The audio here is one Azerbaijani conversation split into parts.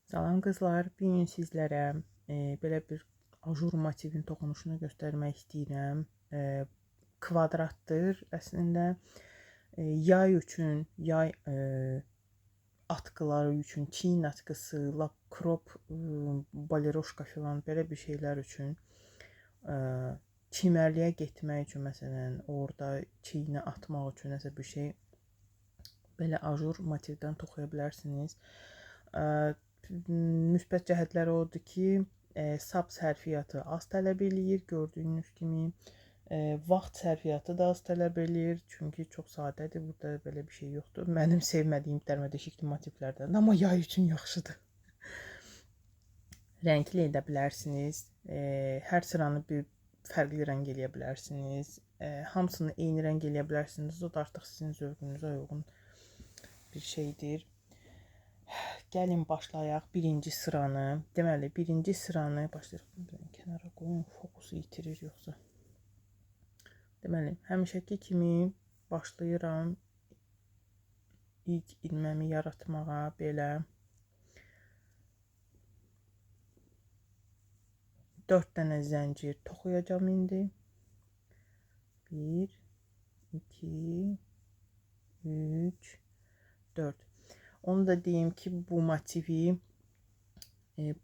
Salam qızlar, bu gün sizlərə belə bir ajur motivin toxunuşunu göstərmək istəyirəm. Kvadratdır əslində. Yay üçün, yay atkıları üçün, çiyin atkısı, lap crop, baleroşka filan belə bir şeylər üçün, çimərliyə getmək üçün məsələn, orada çiyinə atmaq üçün nəsə bir şey belə ajur motivdən toxuya bilərsiniz. Müsbət cəhətləri odur ki, sap sərfiyyatı az tələb eləyir, gördüyünüz kimi. Vaxt sərfiyyatı da az tələb eləyir, çünki çox sadədir, burada belə bir şey yoxdur. Mənim sevmədiyim dərmədeşikli motivlərdən, amma yay üçün yaxşıdır. Rəngli edə bilərsiniz, hər sıranı bir fərqli rəng eləyə bilərsiniz, hamısını eyni rəng eləyə bilərsiniz. O da artıq sizin zövqünüzə uyğun bir şeydir. Gəlin başlayaq birinci sıranı. Deməli, birinci sıranı başlayırıq. Bunu kənara qoyun, fokusu itirir yoxsa. Deməli, həmişəki kimi başlayıram ilk ilməmi yaratmağa belə. 4 dənə zəncir toxuyacağam indi. 1, 2, 3, 4. Onu da deyim ki, bu motivi,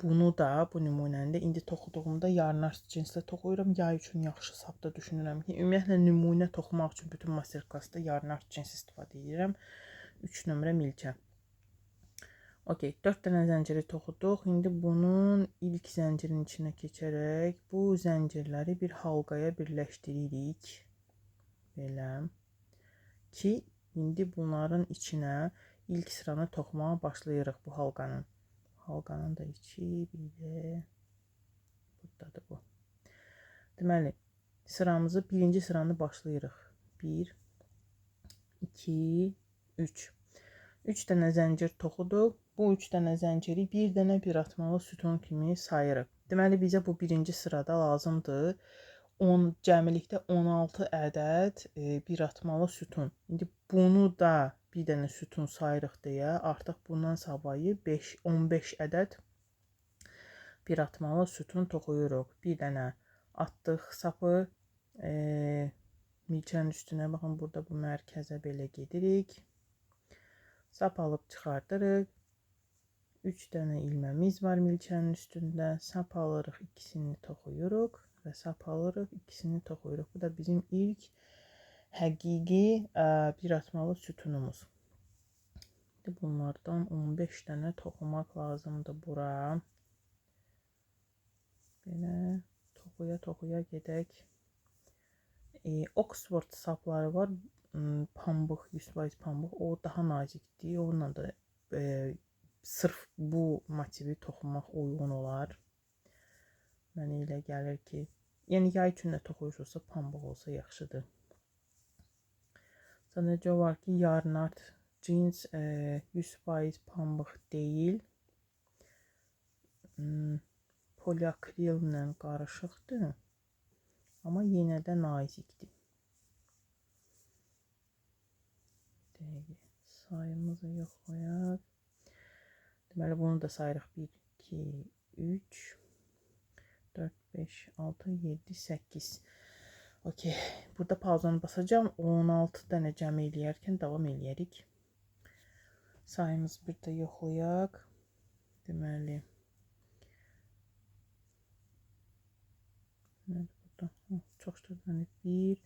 bunu da, bu nümunəni də indi toxuduğumda yarnart cinslə toxuyuram. Yay üçün yaxşı sapda düşünürəm ki, ümumiyyətlə nümunə toxumaq üçün bütün master-klassda yarnart cins istifadə edirəm. 3 nömrə milçə. Okey, 4 dənə zənciri toxuduq. İndi bunun ilk zəncirin içinə keçərək bu zəncirləri bir halqaya birləşdiririk. Belə ki, indi bunların içinə ilk sıranı toxumağa başlayırıq bu halqanın. Halqanın da içi belə buradadır bu. Deməli, sıramızı, birinci sıranı başlayırıq. 1, 2, 3. 3 dənə zəncir toxuduq. Bu 3 dənə zənciri bir dənə bir atmalı sütun kimi sayırıq. Deməli, bizə bu birinci sırada lazımdır. Cəmilikdə 16 ədəd bir atmalı sütun. İndi bunu da bir dənə sütun sayırıq deyə artıq bundan savayı 15 ədəd bir atmalı sütun toxuyuruq. Bir dənə atdıq sapı milçənin üstünə. Baxın, burada bu mərkəzə belə gedirik. Sap alıb çıxardırıq. 3 dənə ilməmiz var milçənin üstündə. Sap alırıq, ikisini toxuyuruq və sap alırıq, ikisini toxuyuruq. Bu da bizim ilk həqiqi bir atmalı sütunumuz. Bunlardan 15 dənə toxumaq lazımdır bura. Belə toxuya toxuya gedək. Oxford sapları var. Pambıq, 100% pambıq. O daha nazikdir. Onunla da sırf bu motivi toxumaq uyğun olar. Mənə elə gəlir ki, yəni yay üçün də toxuyursunuzsa pambıq olsa yaxşıdır. Sadəcə o var ki, yarnart cins 100% pambıq deyil. Poliakrillə qarışıqdır. Amma yenə də nazikdir. Dəqiqə, sayımızı yoxlayaq. Deməli, bunu da sayırıq. 1, 2, 3, 4, 5, 6, 7, 8. Okey. Burada pauzanı basacağım. 16 dənə cəm eləyərkən davam eləyərik. Sayımızı bir də yoxlayaq. Deməli. Nədir burada? Çoxdur. Deməli, 1,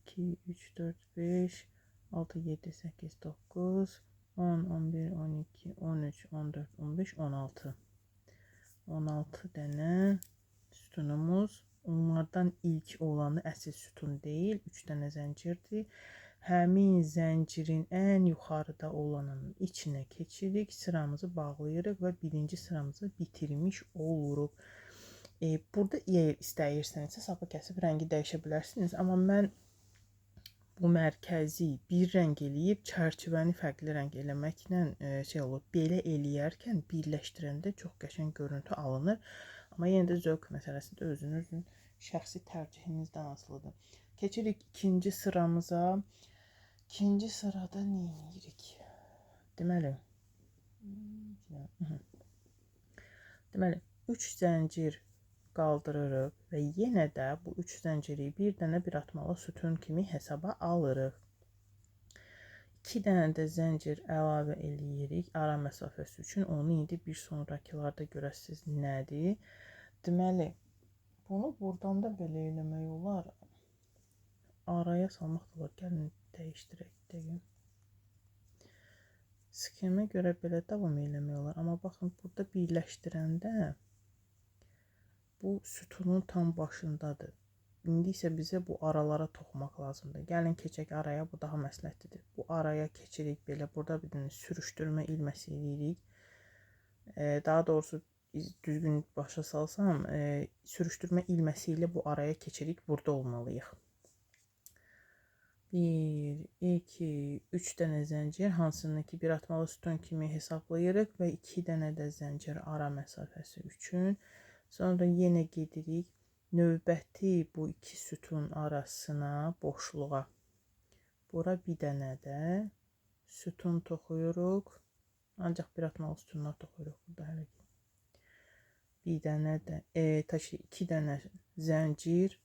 2, 3, 4, 5, 6, 7, 8, 9, 10, 11, 12, 13, 14, 15, 16. 16 dənə sütunumuz. Onlardan ilk olanı əsl sütun deyil, 3 dənə zəncirdir. Həmin zəncirin ən yuxarıda olanının içinə keçirik, sıramızı bağlayırıq və birinci sıramızı bitirmiş oluruq. Burada əgər istəyirsənizsə sapı kəsib rəngi dəyişə bilərsiniz, amma mən bu mərkəzi bir rəng eləyib çərçivəni fərqli rəng eləməklə şey olur. Belə eləyərkən birləşdirəndə çox qəşəng görüntü alınır. Amma yenə də zövq məsələsidir, özünüzün şəxsi tərcihinizdən asılıdır. Keçirik ikinci sıramıza. İkinci sırada nə edirik? Deməli, Deməli, 3 zəncir qaldırırıq və yenə də bu 3 zənciri bir dənə bir atmalı sütun kimi hesaba alırıq. 2 dənə də zəncir əlavə eləyirik ara məsafəsi üçün. Onu indi bir sonrakılarda görəsiniz nədir. Deməli, bunu buradan da belə eləmək olar. Araya salmaq da olar. Gəlin dəyişdirək, dəqiq. Sxemə görə belə davam eləmək olar. Amma baxın, burada birləşdirəndə bu sütunun tam başındadır. İndi isə bizə bu aralara toxumaq lazımdır. Gəlin keçək araya, bu daha məsləhətlidir. Bu araya keçirik belə. Burada bir dənə sürüşdürmə ilməsi eləyirik. Daha doğrusu düzgün başa salsam, sürüşdürmə ilməsi ilə bu araya keçirik. Burada olmalıyıq. 1, 2, 3 dənə zəncir, hansını ki bir atmalı sütun kimi hesablayırıq və 2 dənə də zəncir ara məsafəsi üçün. Sonra yenə gedirik növbəti bu iki sütun arasına, boşluğa. Bura bir dənə də sütun toxuyuruq. Ancaq bir atmalı sütunlar toxuyuruq burada hələ ki. Bir dənə də, iki dənə zəncir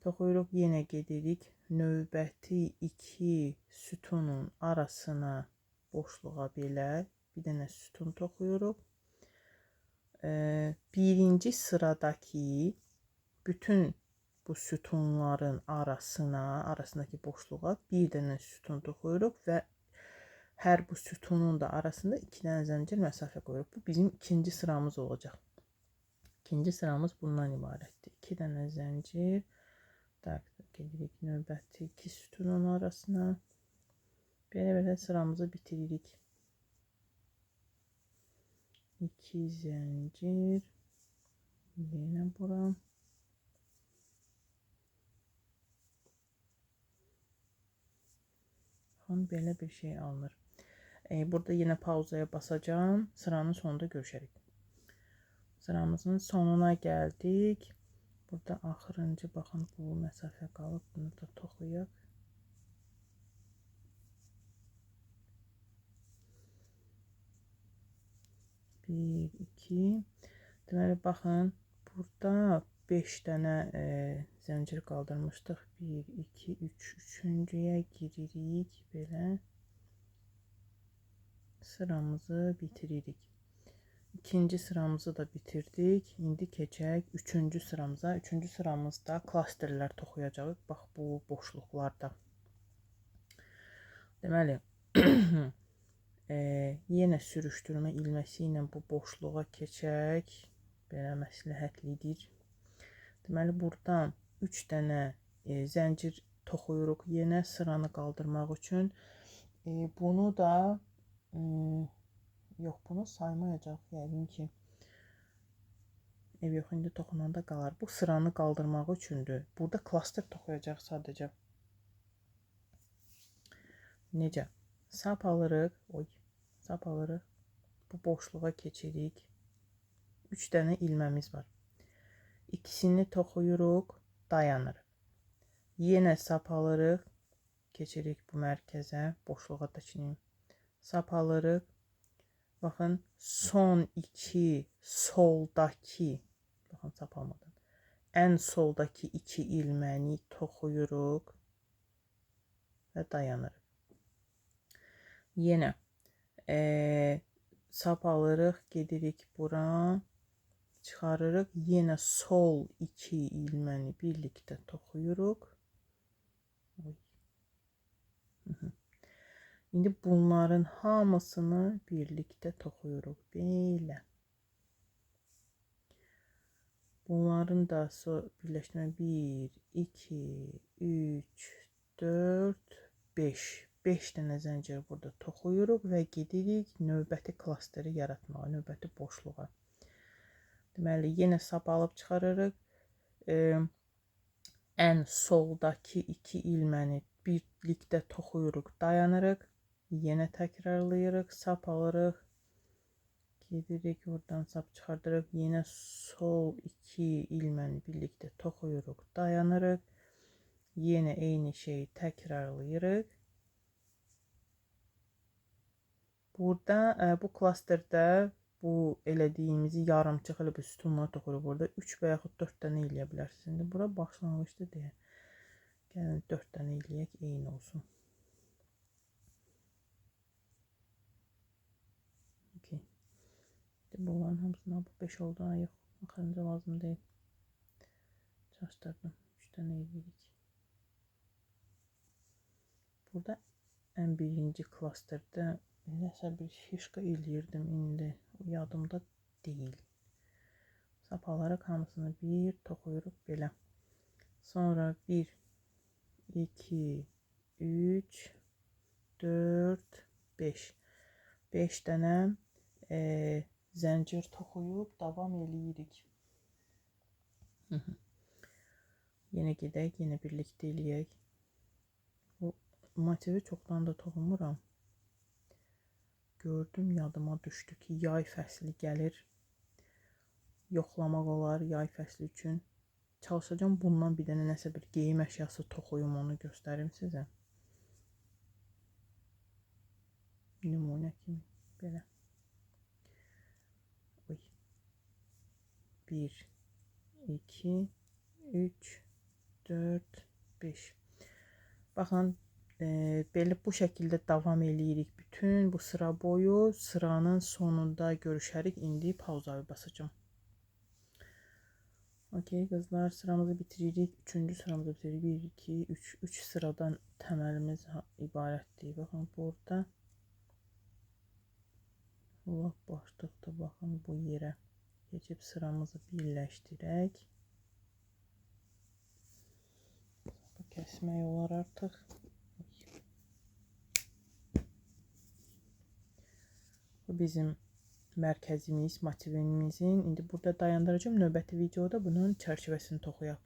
toxuyuruq. Yenə gedirik növbəti iki sütunun arasına, boşluğa belə bir dənə sütun toxuyuruq. Birinci sıradakı bütün bu sütunların arasındakı boşluğa bir dənə sütun toxuyuruq və hər bu sütunun da arasında 2 dənə zəncir məsafə qoyuruq. Bu bizim ikinci sıramız olacaq. İkinci sıramız bundan ibarətdir. 2 dənə zəncir. Tak, gedirik növbəti iki sütunun arasına. Belə-belə sıramızı bitiririk. 2 zəncir. Yenə bura. Baxın, belə bir şey alınır. Burada yenə pauzaya basacağım. Sıranın sonunda görüşərik. Sıramızın sonuna gəldik. Burada axırıncı, baxın, bu məsafə qalıb. Bunu da toxuyaq. Bir, 2. Deməli, baxın, burada 5 dənə zəncir qaldırmışdıq. 1, 2, 3, üçüncüyə giririk. Belə sıramızı bitiririk. İkinci sıramızı da bitirdik. İndi keçək üçüncü sıramıza. Üçüncü sıramızda klasterlər toxuyacağıq. Bax, bu boşluqlarda. Deməli, yenə sürüşdürmə ilməsi ilə bu boşluğa keçək. Belə məsləhətlidir. Deməli, buradan 3 dənə zəncir toxuyuruq yenə sıranı qaldırmaq üçün. Bunu da yox, bunu saymayacaq yəqin ki. Ev yox, indi toxunanda qalar. Bu sıranı qaldırmaq üçündür. Burada klaster toxuyacaq sadəcə. Necə? Sap alırıq. Oy, sap alırıq. Bu boşluğa keçirik. 3 dənə ilməmiz var. İkisini toxuyuruq, dayanırıq. Yenə sap alırıq. Keçirik bu mərkəzə, boşluğa da çiniyim. Sap alırıq. Baxın, son 2 soldakı, baxın sap almadan, ən soldakı 2 ilməni toxuyuruq və dayanırıq. Yenə sap alırıq, gedirik bura, çıxarırıq. Yenə sol 2 ilməni birlikdə toxuyuruq. Oy. İndi bunların hamısını birlikdə toxuyuruq. Belə. Bunların da birləşmə 1, 2, 3, 4, 5. 5 dənə zəncir burada toxuyuruq və gedirik növbəti klasteri yaratmağa, növbəti boşluğa. Deməli, yenə sap alıb çıxarırıq. Ən soldakı 2 ilməni birlikdə toxuyuruq, dayanırıq. Yenə təkrarlayırıq, sap alırıq. Gedirik, oradan sap çıxardırıq. Yenə sol 2 ilməni birlikdə toxuyuruq, dayanırıq. Yenə eyni şeyi təkrarlayırıq. Burada bu klasterdə Bu elədiyimizi yarımçıq elə bir sütunlar toxuyuruq burada. 3 və yaxud 4 dənə eləyə bilərsiniz. İndi bura başlanğıcdır deyə. Gəlin 4 dənə eləyək, eyni olsun. Okay. Bunların hamısına bu 5 oldu. Ha, yox, axırıncı lazım deyil. Çaşdırdım. 3 dənə eləyirik. Burada ən birinci klasterdə nəsə bir fişka eləyirdim indi. O yadımda deyil. Sap alaraq hamısını bir toxuyuruq belə. Sonra 1, 2, 3, 4, 5. 5 dənə zəncir toxuyub davam eləyirik. Yenə gedək, yenə birlikdə eləyək. Bu motivi çoxdan da toxumuram. Gördüm, yadıma düşdü ki, yay fəsli gəlir. Yoxlamaq olar yay fəsli üçün. Çalışacağam bundan bir dənə nəsə bir geyim əşyası toxuyum, onu göstərim sizə. Nümunə kimi belə. Oy. 1, 2, 3, 4, 5. Baxın, belə bu şəkildə davam eləyirik bütün bu sıra boyu. Sıranın sonunda görüşərik. İndi pauzayı basacağam. Okey qızlar, sıramızı bitiririk. Üçüncü sıramızı bitiririk. 1, 2, 3. 3 sıradan təməlimiz ibarətdir. Baxın, burada lap başlıqda, baxın, bu yerə keçib sıramızı birləşdirək. Sapı kəsmək olar artıq. Bu bizim mərkəzimiz, motivimizin. İndi burada dayandıracağım. Növbəti videoda bunun çərçivəsini toxuyaq.